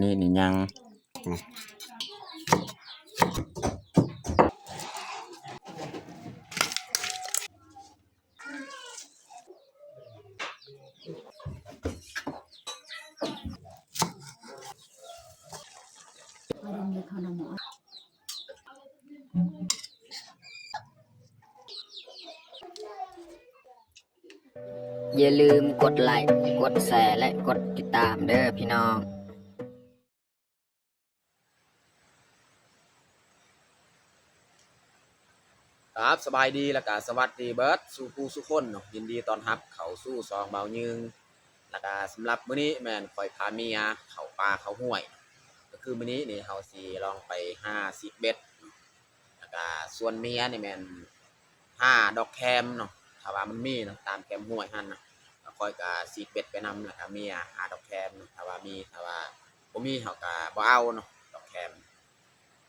ນີ້ນີ້ຍັງ ຢ່າລືມກົດໄລ້ ກົດແຊ ແລະ ກົດຕິດຕາມເດີພີ່ນ້ອງ. ຄັບ ສະບາຍດີ ແລ້ວກະສະຫວັດດີເບິດສູ່ຜູ້ສູ່ຄົນເນາະ, ຍິນດີຕ້ອນຮັບເຂົ້າສູ່ຊ່ອງເບົາຍືງ. ແລ້ວກະສຳລັບມື້ນີ້ແມ່ນຂ້ອຍພາເມຍເຂົ້າປ່າເຂົ້າຫ້ວຍ, ກໍຄືມື້ນີ້ນີ້ເຮົາຊິລອງໄປຫາຊີກເບັດເນາະ. ແລ້ວກະສ່ວນເມຍນີ້ແມ່ນຫາດອກແຄມເນາະ, ຖ້າວ່າມັນມີເນາະ ຕາມແຄມຫ້ວຍຫັ້ນນະ, ແລ້ວຂ້ອຍກະຊີກເບັດໄປນຳ, ແລ້ວກະເມຍຫາດອກແຄມເນາະ ຖ້າວ່າມີ, ຖ້າວ່າບໍ່ມີເຮົາກະບໍ່ເອົາເນາະ ດອກແຄມ.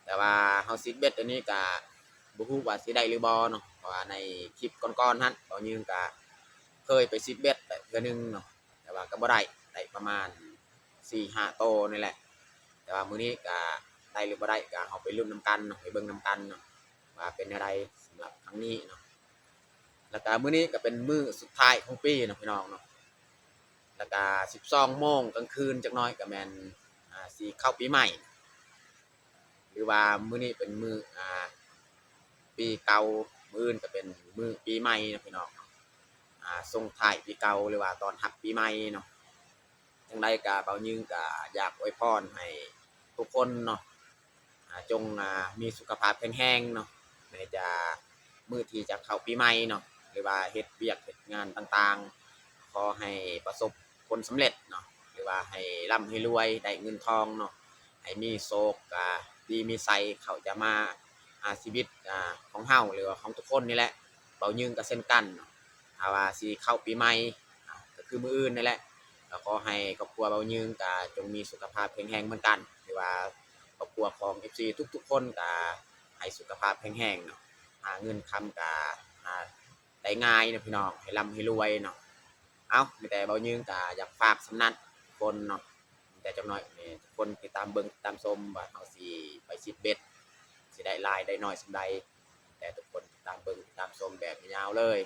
ແຕ່ວ່າເຮົາຊີກເບັດອັນນີ້ກະບໍ່ຮູ້ວ່າຊິໄດ້ຫຼືບໍ່ເນາະ, ເພາະວ່າໃນຄລິບກ່ອນໆຫັ້ນ ເບົາຍືງກະເຄີຍໄປຊີກເບັດແລ້ວເທື່ອໜຶ່ງເນາະ, ແຕ່ວ່າກໍບໍ່ໄດ້, ໄດ້ປະມານສີ່ຫ້າໂຕນີ້ແຫຼະ. ແຕ່ວ່າມື້ນີ້ກະໄດ້ຫຼືບໍ່ໄດ້ ກະເຮົາໄປລຸ້ນນຳກັນເນາະ, ໄປເບິ່ງນຳກັນເນາະ ວ່າເປັນແນວໃດສຳລັບຄັ້ງນີ້ເນາະ. ແລ້ວກະມື້ນີ້ກະເປັນມື້ສຸດທ້າຍຂອງປີເນາະ ພີ່ນ້ອງເນາະ, ແລ້ວກະສິບສອງໂມງກາງຄືນຈັກໜ້ອຍກະແມ່ນ ອາ ຊິເຂົ້າປີໃໝ່ ຫຼືວ່າມື້ນີ້ເປັນມື້ ອາ ປີເກົ່າ, ມື້ອື່ນກໍເປັນມື້ປີໃໝ່ເນາະ ພີ່ນ້ອງເນາະ, ອາ ສົ່ງທ້າຍປີເກົ່າ ຫຼືວ່າຕ້ອນຮັບປີໃໝ່ເນາະ. ຈັ່ງໃດກໍເບົາຍືງກໍຢາກອວຍພອນໃຫ້ທຸກຄົນເນາະ ອາ ຈົ່ງ ອາ ມີສຸຂະພາບແຂງແຮງເນາະ, ໃນຈະ ມື້ທີ່ຈະເຂົ້າປີໃໝ່ເນາະ ຫຼືວ່າເຮັດວຽກເຮັດງານຕ່າງໆ ຂໍໃຫ້ປະສົບຜົນສຳເລັດເນາະ ຫຼືວ່າໃຫ້ລ່ຳໃຫ້ລວຍ ໄດ້ເງິນທອງເນາະ, ໃຫ້ມີໂຊກ ອາ ດີມີໄຊເຂົ້າຈະມາຫາຊີວິດ ອາ ຂອງເຮົາ ຫຼືວ່າຂອງທຸກຄົນນີ້ແຫຼະ. ເບົາຍືງກໍເຊັ່ນກັນເນາະ, ຖ້າວ່າຊິເຂົ້າປີໃໝ່ ອາ ກໍຄືມື້ອື່ນນີ້ແຫຼະ, ກໍຂໍໃຫ້ຄອບຄົວເບົາຍືງກໍຈົ່ງມີສຸຂະພາບແຂງແຮງເໝືອນກັນ ຫຼືວ່າຄອບຄົວຂອງເອັຟຊີທຸກໆຄົນກໍໃຫ້ສຸຂະພາບແຂງແຮງເນາະ, ຫາເງິນຄຳກະ ຫາໄດ້ງ່າຍເນາະ ພີ່ນ້ອງ, ໃຫ້ລ່ຳໃຫ້ລວຍເນາະ. ເອົ້າ ມີແຕ່ເບົາຍືງກະຢາກຝາກສ່ຳນັ້ນທຸກຄົນເນາະ, ມີແຕ່ຈັກໜ້ອຍນີ້ ທຸກຄົນຕິດຕາມເບິ່ງຕິດຕາມຊົມວ່າເຮົາຊິໄປຊີກເບັດ ຊິໄດ້ຫຼາຍໄດ້ໜ້ອຍສ່ຳໃດ, ແຕ່ທຸກຄົນຕິດຕາມເບິ່ງຕິດຕາມຊົມແບບຍາວໆເລີຍ.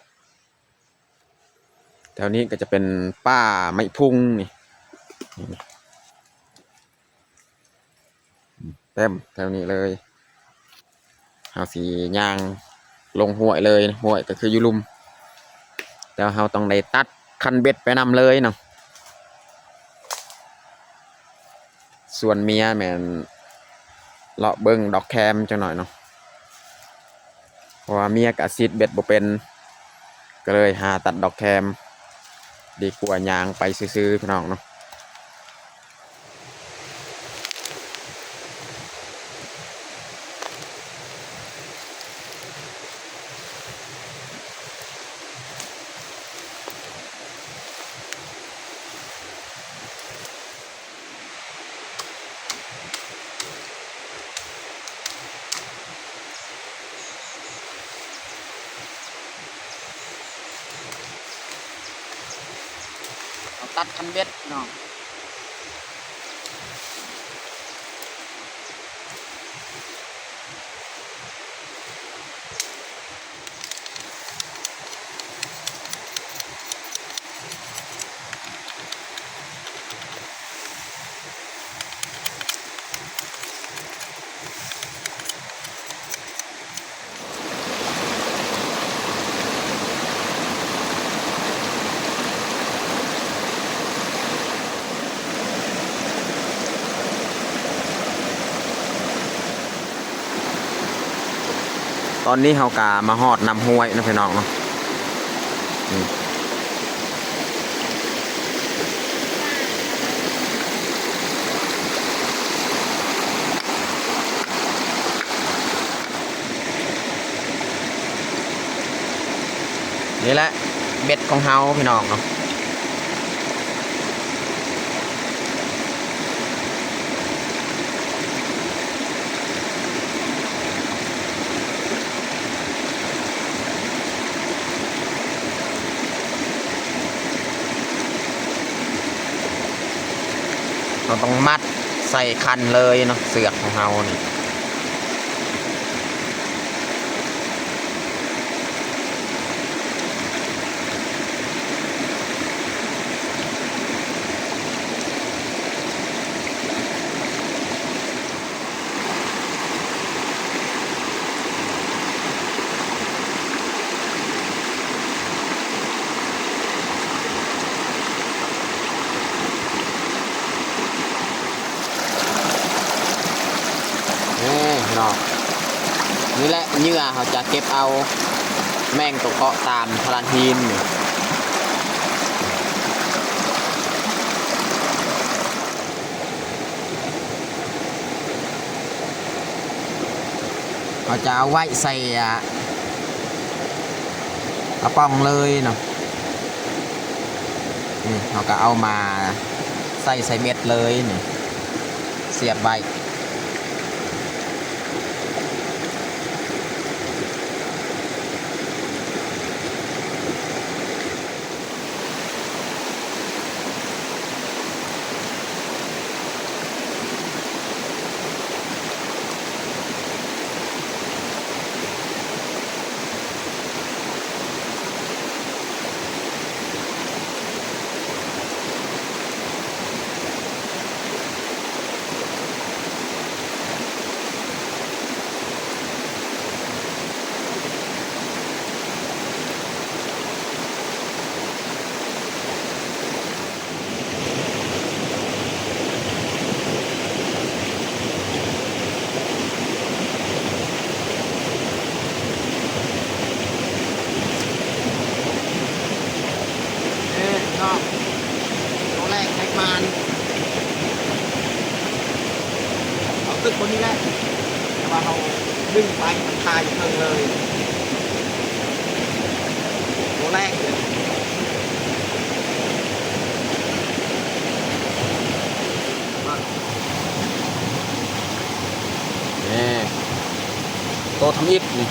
ແຖວນີ້ກໍຈະເປັນປ່າໄມ້ພຸງນີ້ ເຕັມແຖວນີ້ເລີຍ. ເຮົາຊິຍ່າງລົງຫ້ວຍເລີຍ, ຫ້ວຍກໍຄືຢູ່ລຸ່ມ, ແຕ່ວ່າເຮົາຕ້ອງໄດ້ຕັດຄັນເບັດໄປນຳເລີຍເນາະ. ສ່ວນເມຍແມ່ນເລາະເບິ່ງດອກແຄມຈັກໜ້ອຍເນາະ. ເພາະວ່າເມຍກະຊີກເບັດບໍ່ເປັນ ກໍເລີຍຫາຕັດດອກແຄມ ດີກວ່າຍ່າງໄປຊື່ໆ ພີ່ນ້ອງເນາະ. ເຮົາຕັດຄັນເບັດພີ່ນ້ອງ. ຕອນນີ້ເຮົາກະມາຮອດນ້ຳຫ້ວຍເນາະ ພີ່ນ້ອງເນາະ. ນີ້ແຫຼະເບັດຂອງເຮົາພີ່ນ້ອງເນາະ. ເຮົາຕ້ອງມັດ ໃສ່ຄັນເລີຍເນາະ ເຊືອກຂອງເຮົານີ້. ນີ້ພີ່ນ້ອງ ນີ້ແຫຼະເຫຍື່ອເຮົາຈະເກັບເອົາແມງຕົວເກາະຕາມທະລານຫີນນີ້. ເຮົາຈະເອົາໄວ້ໃສ່ ອາ ກະປ໋ອງເລີຍເນາະ. ນີ້ເຮົາກະເອົາມາໃສ່ໃສ່ເບັດເລີຍນີ້ ສຽບໄວ້. ເອີ ພີ່ນ້ອງ ໂຕແລກໄດ້ປານ ເຮົາຕຶກຄົນນີ້ແຫຼະ ແຕ່ວ່າເຮົາດຶງໄປ ມັນຄາຢູ່ເທິງເລີຍ ໂຕແລກເລີຍ. ນີ້ ໂຕທຳອິດນີ້.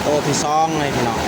ໂຕທີສອງເລີຍພີ່ນ້ອງ.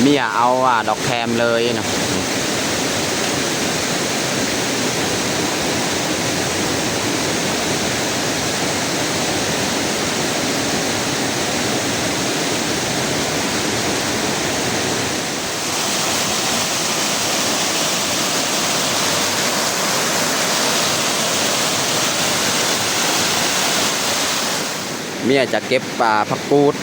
ເມຍເອົາ ອາ ດອກແຄມເລີຍເນາະ. ເມຍຈະເກັບ ອ່າ ຜັກກູດ.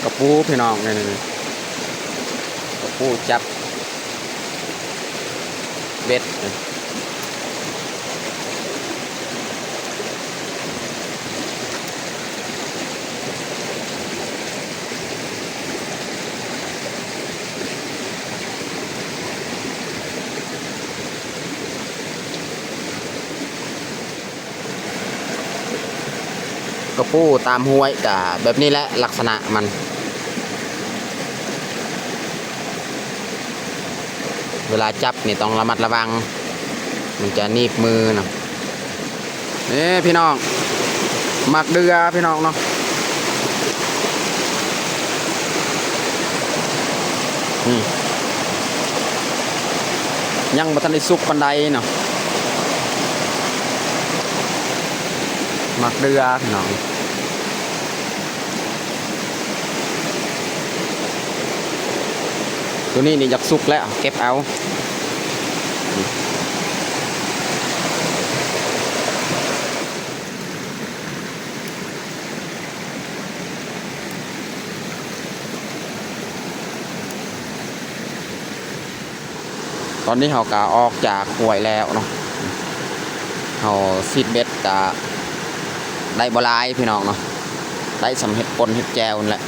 ກະປູພີ່ນ້ອງ ນີ້ ກະປູຈັບເບັດ. ກະປູຕາມຫ້ວຍກະແບບນີ້ແຫຼະ ລັກສະນະມັນ ເວລາຈັບນີ້ຕ້ອງລະມັດລະວັງ ມັນຈະໜີບມືນະ. ນີ້ພີ່ນ້ອງ ໝາກເດືອພີ່ນ້ອງເນາະ ນີ້ ຍັງບໍ່ທັນໄດ້ສຸກປານໃດເນາະ ໝາກເດືອພີ່ນ້ອງ. ໂຕນີ້ນີ້ຢາກສຸກແລ້ວ ເກັບເອົາ. ຕອນນີ້ເຮົາກະອອກຈາກຫ້ວຍແລ້ວເນາະ ເຮົາຊີດເບັດກະໄດ້ບໍ່ຫຼາຍພີ່ນ້ອງເນາະ ໄດ້ສ່ຳເຮັດປົ່ນເຮັດແຈ່ວນີ້ແຫຼະ.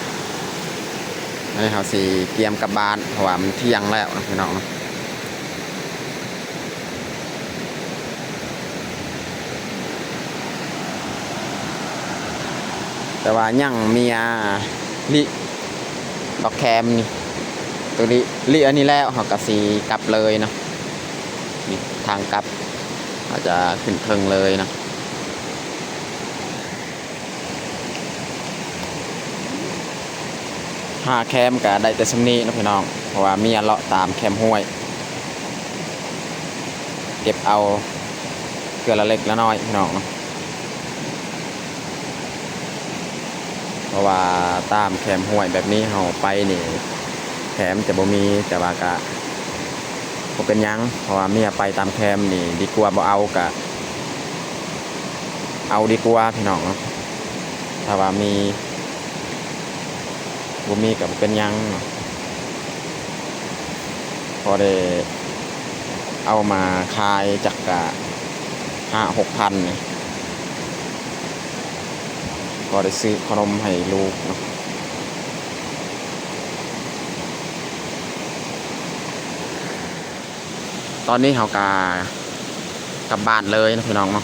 ອັນນີ້ເຮົາຊິກຽມກັບບ້ານ ເພາະວ່າມັນທ່ຽງແລ້ວເນາະພີ່ນ້ອງເນາະ. ແຕ່ວ່າຍັງເມຍລິດອກແຄມນີ້ ໂຕລິ ລິອັນນີ້ແລ້ວ ເຮົາກະຊິກັບເລີຍເນາະ. ນີ້ທາງກັບ ເຮົາຈະຂຶ້ນເທິງເລີຍເນາະ. ຫາແຄມກະໄດ້ແຕ່ສ່ຳນີ້ເນາະພີ່ນ້ອງ ເພາະວ່າເມຍເລາະຕາມແຄມຫ້ວຍ ເກັບເອົາເທື່ອລະເລັກລະນ້ອຍພີ່ນ້ອງເນາະ. ເພາະວ່າຕາມແຄມຫ້ວຍແບບນີ້ ເຮົາໄປນີ້ແຄມຈະບໍ່ມີ ແຕ່ວ່າກະບໍ່ເປັນຫຍັງ ເພາະວ່າເມຍໄປຕາມແຄມນີ້ດີກວ່າບໍ່ເອົາ ກະເອົາດີກວ່າພີ່ນ້ອງເນາະ. ຖ້າວ່າມີ ບໍ່ມີກະບໍ່ເປັນຫຍັງເນາະ ພໍໄດ້ເອົາມາຂາຍຈັກກະຫ້າຫົກພັນນີ້ ພໍໄດ້ຊື້ຂະໜົມໃຫ້ລູກເນາະ. ຕອນນີ້ເຮົາກະກັບບ້ານເລີຍເນາະພີ່ນ້ອງເນາະ.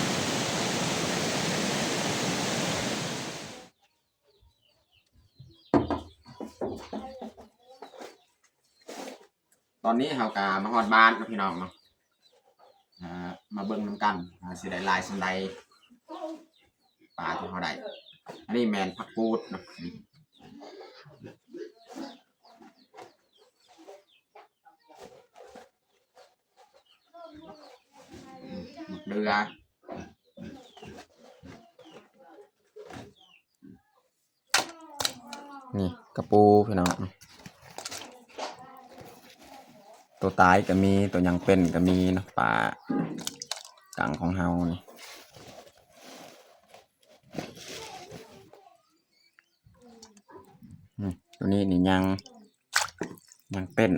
ຕອນນີ້ເຮົາກະມາຮອດບ້ານເນາະພີ່ນ້ອງເນາະ. ເອີ ມາເບິ່ງນຳກັນວ່າຊິໄດ້ຫຼາຍສ່ຳໃດ ປາທີ່ເຮົາໄດ້. ອັນນີ້ແມ່ນຜັກກູດເນາະ ໝາກເດືອ. ນີ້ກະປູພີ່ນ້ອງ. ຕົວຕາຍກໍມີ ຕົວຍັງເປັນກໍມີເນາະ ປາກັງຂອງເຮົານີ້. ອືມ ຕົວນີ້ນີ້ຍັງ ຍັງເປັນ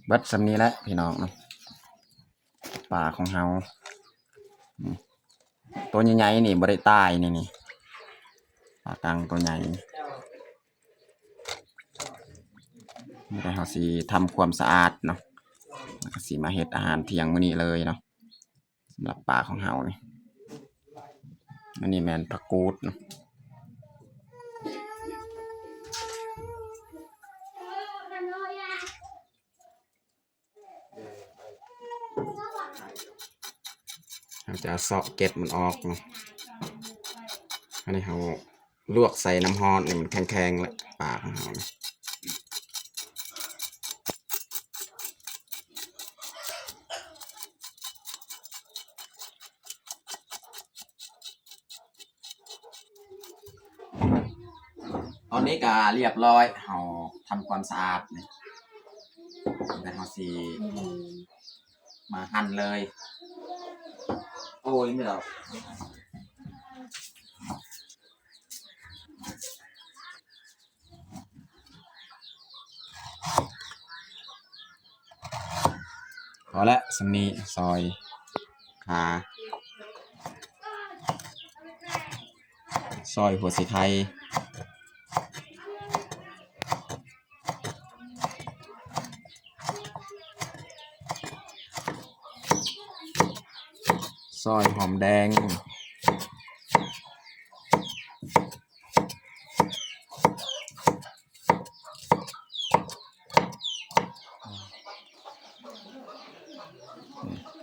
ເບິດສ່ຳນີ້ແຫຼະພີ່ນ້ອງເນາະ ປາຂອງເຮົາ. ອືມ ຕົວໃຫຍ່ໆນີ້ບໍ່ໄດ້ຕາຍນີ້ ນີ້ ປາກັງຕົວໃຫຍ່. ແລ້ວເຮົາຊິທຳຄວາມສະອາດເນາະ ແລ້ວກໍຊິມາເຮັດອາຫານທ່ຽງມື້ນີ້ເລີຍເນາະ ສຳລັບປາຂອງເຮົານີ້. ອັນນີ້ແມ່ນຜັກກູດເນາະ ເຮົາຈະເຊາະເກັດມັນອອກເນາະ. ອັນນີ້ເຮົາລວກໃສ່ນ້ຳຮ້ອນໃຫ້ມັນແຂງໆ ແລ້ວປາຂອງເຮົານີ້. ຕອນນີ້ກໍລຽບຮ້ອຍ ເຮົາທຳຄວາມສະອາດນີ້ ແລ້ວເຮົາຊິມາຫັ່ນເລີຍ. ໂອ້ຍ ແມ່ນແລ້ວ ພໍແລ້ວສ່ຳນີ້ ຊອຍຂາ ຊອຍຫົວສີໄຄ ຊອຍຫອມແດງ.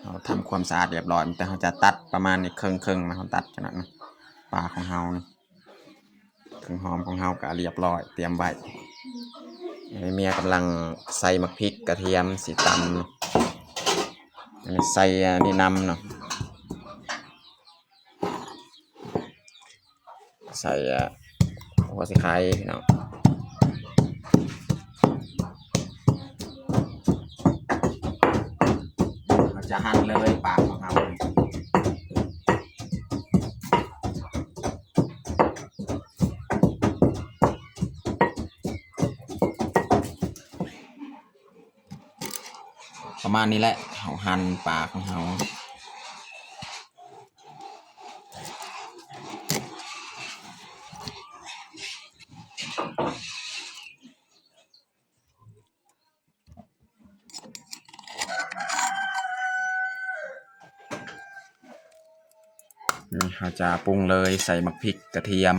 ເຮົາທຳຄວາມສະອາດລຽບຮ້ອຍ ແຕ່ເຮົາຈະຕັດປະມານນີ້ເຄິ່ງໆ ເຮົາຕັດຈັ່ງນັ້ນ ປາຂອງເຮົານີ້. ເຄື່ອງຫອມຂອງເຮົາກໍລຽບຮ້ອຍ ຕຽມໄວ້. ອັນນີ້ເມຍກຳລັງໃສ່ໝາກພິກ ກະທຽມ ຊິຕຳ. ອັນນີ້ໃສ່ອັນນີ້ນຳເນາະ ໃສ່ຫົວສີໄຄເນາະ. ເຮົາຈະຫັ່ນເລີຍປາຂອງເຮົາ. ປະມານນີ້ແຫຼະ ເຮົາຫັ່ນປາຂອງເຮົາ. ນີ້ເຮົາຈະປຸງເລີຍ ໃສ່ໝາກພິກ ກະທຽມ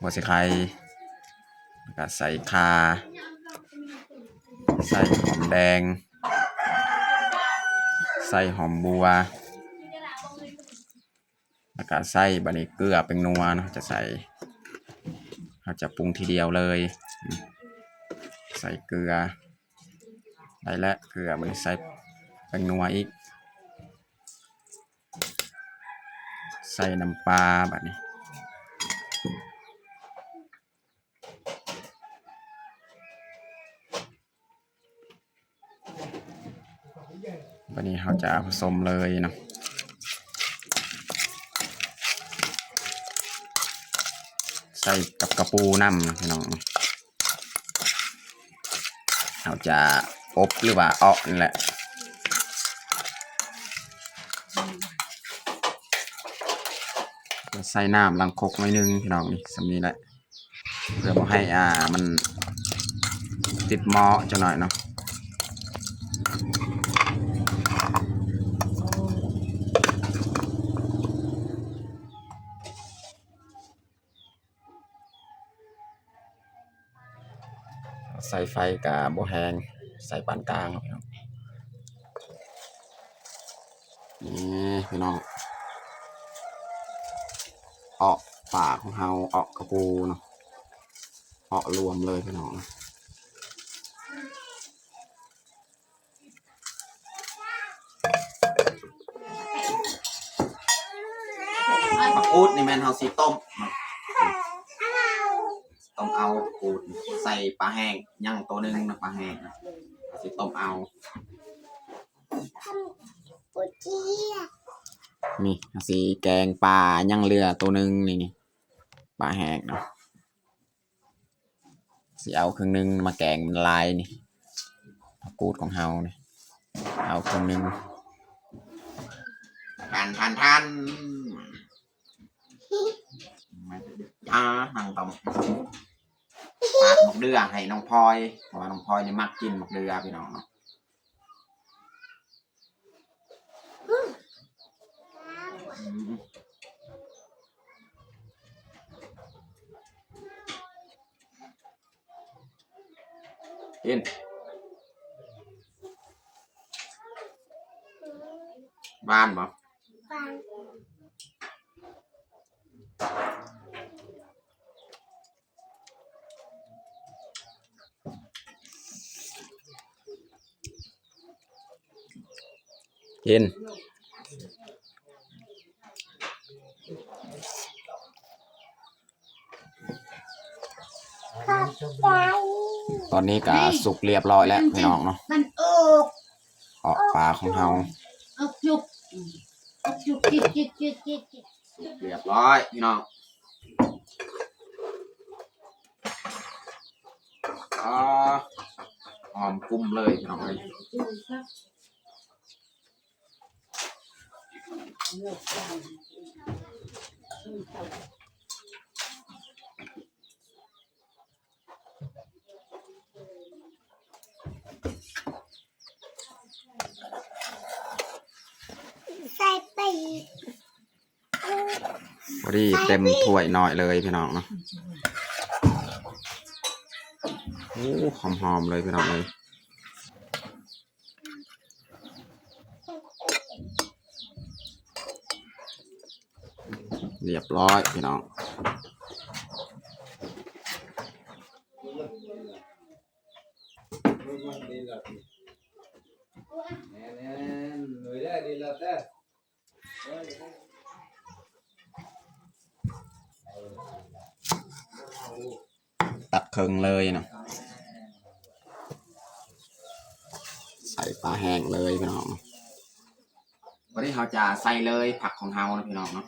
ຫົວສີໄຄ ແລ້ວກະໃສ່ຂ່າ ໃສ່ຫອມແດງ ໃສ່ຫອມບົວ ແລ້ວກະໃສ່ ບາດນີ້ເກືອ ແປ້ງນົວເນາະ ຈະໃສ່ ເຮົາຈະປຸງທີດຽວເລີຍ. ໃສ່ເກືອໄດ້ແລ້ວ ເກືອ ບາດນີ້ໃສ່ແປ້ງນົວອີກ ໃສ່ນ້ຳປາ ບາດນີ້. ບາດນີ້ເຮົາຈະເອົາມາສົມເລີຍເນາະ ໃສ່ກັບກະປູນຳເນາະພີ່ນ້ອງ. ເຮົາຈະອົບ ຫຼືວ່າເອາະນີ້ແຫຼະ ໃສ່ນ້ຳລ້າງຄົກໜ້ອຍໜຶ່ງພີ່ນ້ອງ ນີ້ ສ່ຳນີ້ແຫຼະ ເພື່ອບໍ່ໃຫ້ ອ່າ ມັນຕິດໝໍ້ຈັກໜ້ອຍເນາະ. ໃສ່ໄຟກະບໍ່ແຮງ ໃສ່ປານກາງເນາະ. ນີ້ພີ່ນ້ອງ ເອາະປາຂອງເຮົາ ເອາະກະປູເນາະ ເອາະລວມເລີຍພີ່ນ້ອງ. ຜັກກູດນີ້ແມ່ນເຮົາຊິຕົ້ມເນາະ ເອົາຂູດໃສ່ປາແຫ້ງ ຍັງໂຕໜຶ່ງນະ ປາແຫ້ງນະ ຊິຕົ້ມເອົາ. ນີ້ເຮົາຊິແກງປາ ຍັງເຫຼືອໂຕໜຶ່ງນີ້ ນີ້ ປາແຫ້ງເນາະ. ຊິເອົາເຄິ່ງໜຶ່ງມາແກງ ມັນຫຼາຍນີ້ ຜັກກູດຂອງເຮົານີ້ ເອົາເຄິ່ງໜຶ່ງ. ທັນ ທັນ ທັນ ອາ ນັ່ງຕ້ອງປາດໝາກເດືອໃຫ້ນ້ອງພອຍ ເພາະວ່ານ້ອງພອຍນີ້ມັກກິນໝາກເດືອ ພີ່ນ້ອງເນາະ. ອືມ ກິນ ຫວານບໍ່? ຫວານ. ກິນ ຕອນນີ້ກະສຸກລຽບລ້ອຍແລ້ວພີ່ນ້ອງເນາະ. ເອາະປາຂອງເຮົາ ສຸກລຽບລ້ອຍພີ່ນ້ອງ. ອາ ຫອມກຸ້ມເລີຍພີ່ນ້ອງເອີຍ. ໃສ່ໄປອີກ ພໍດີເຕັມຖ້ວຍນ້ອຍເລີຍພີ່ນ້ອງເນາະ. ໂອ້ ຫອມໆເລີຍພີ່ນ້ອງເອີຍ. ລຽບລ້ອຍພີ່ນ້ອງ. ຕັດເຄິ່ງເລີຍເນາະ ໃສ່ປາແຫ້ງເລີຍພີ່ນ້ອງ. ວັນນີ້ເຮົາຈະໃສ່ເລີຍຜັກຂອງເຮົານະພີ່ນ້ອງເນາະ.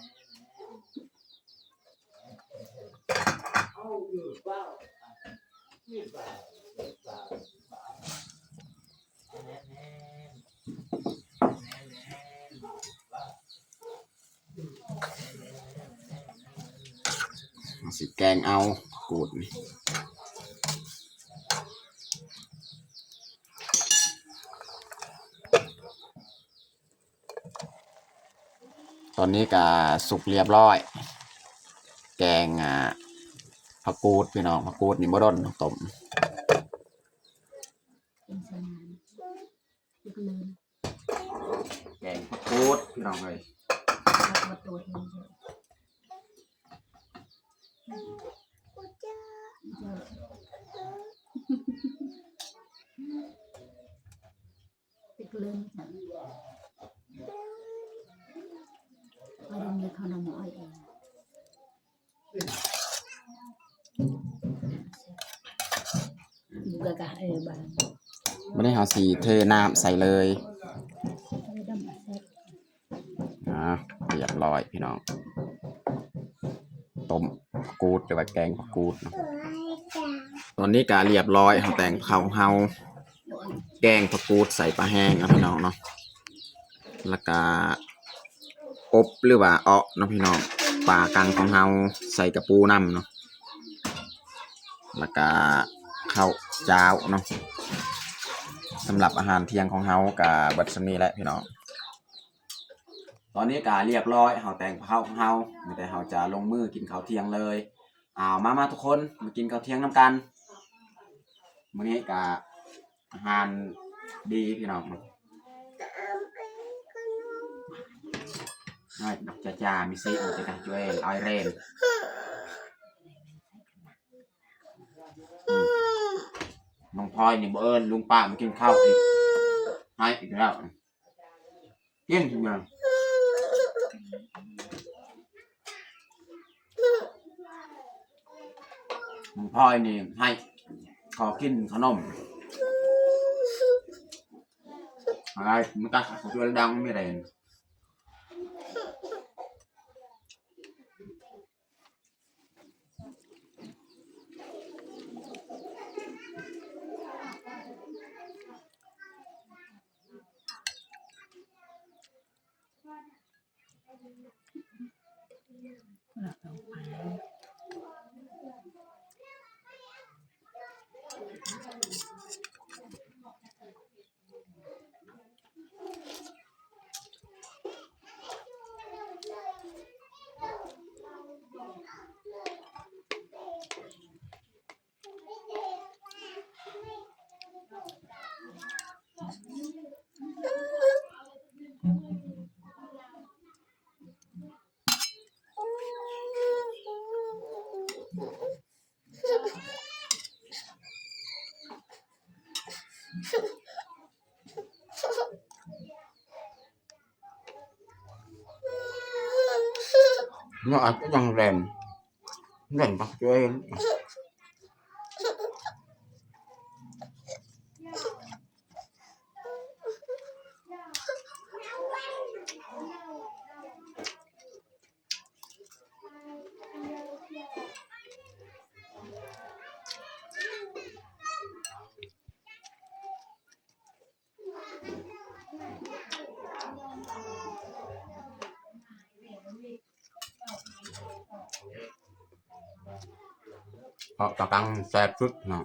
ເຮົາຊິແກງເອົາກູດນີ້. ຕອນນີ້ກະສຸກລຽບລ້ອຍ ແກງ ອ່າ ຜັກກູດພີ່ນ້ອງ. ຜັກກູດນີ້ບໍ່ດົນຕ້ອງຕົ້ມ ແກງຜັກກູດພີ່ນ້ອງເອີຍ. ຕິກເລີນຈ້ະ ເອົາເລື່ອງນີ້ເຂົ້ານຳໝໍ້ອອຍເອງ. ກະກະ ເອີ ບາດ ບາດນີ້ເຮົາຊິເທນ້ຳໃສ່ເລີຍ. ອ່າ ລຽບລ້ອຍພີ່ນ້ອງ ຕົ້ມຜັກກູດ ຫຼືວ່າແກງຜັກກູດເນາະ. ຕອນນີ້ກະລຽບລ້ອຍ ເຮົາແຕ່ງເຂົ້າເຮົາ ແກງຜັກກູດໃສ່ປາແຫ້ງເນາະພີ່ນ້ອງເນາະ. ແລ້ວກະອົບ ຫຼືວ່າເອາະເນາະພີ່ນ້ອງ ປາກັງຂອງເຮົາ ໃສ່ກະປູນຳເນາະ. ແລ້ວກະເຂົ້າຈ້າວເນາະ. ສຳລັບອາຫານທ່ຽງຂອງເຮົາກະເບິດສ່ຳນີ້ແຫຼະພີ່ນ້ອງ. ຕອນນີ້ກະລຽບລ້ອຍ ເຮົາແຕ່ງເຂົ້າຂອງເຮົາ ມີແຕ່ເຮົາຈະລົງມືກິນເຂົ້າທ່ຽງເລີຍ. ເອົາ ມາ ມາທຸກຄົນ ມາກິນເຂົ້າທ່ຽງນຳກັນ. ມື້ນີ້ກະອາຫານດີພີ່ນ້ອງ. ນ້ອຍຈ້າໆ ມີຊີ ເອົາແຕ່ກະຈວຍ ອາຍເຣນ. ອືມ ນ້ອງພອຍນີ້ບໍ່ເອີ້ນລຸງປ້າມາກິນເຂົ້າອີກ ໃຫ້ອີກແລ້ວ. ກິນທຸກຢ່າງ. ນ້ອງພອຍນີ້ໃຫ້ຂໍກິນຂະໜົມ ອາໄລມັນກະສະເທືອນດັງມີແຮງ. ເນາະ ອາດຈະຍັງແລ່ນ ແລ່ນບັກເຈ້ຍ. ເພາະປາກັງແຊບສຸດເນາະ.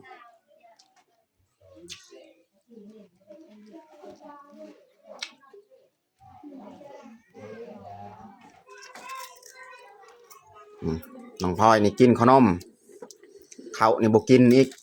ອືມ ນ້ອງພອຍນີ້ກິນຂະໜົມ ເຂົ້ານີ້ບໍ່ກິນອີກ.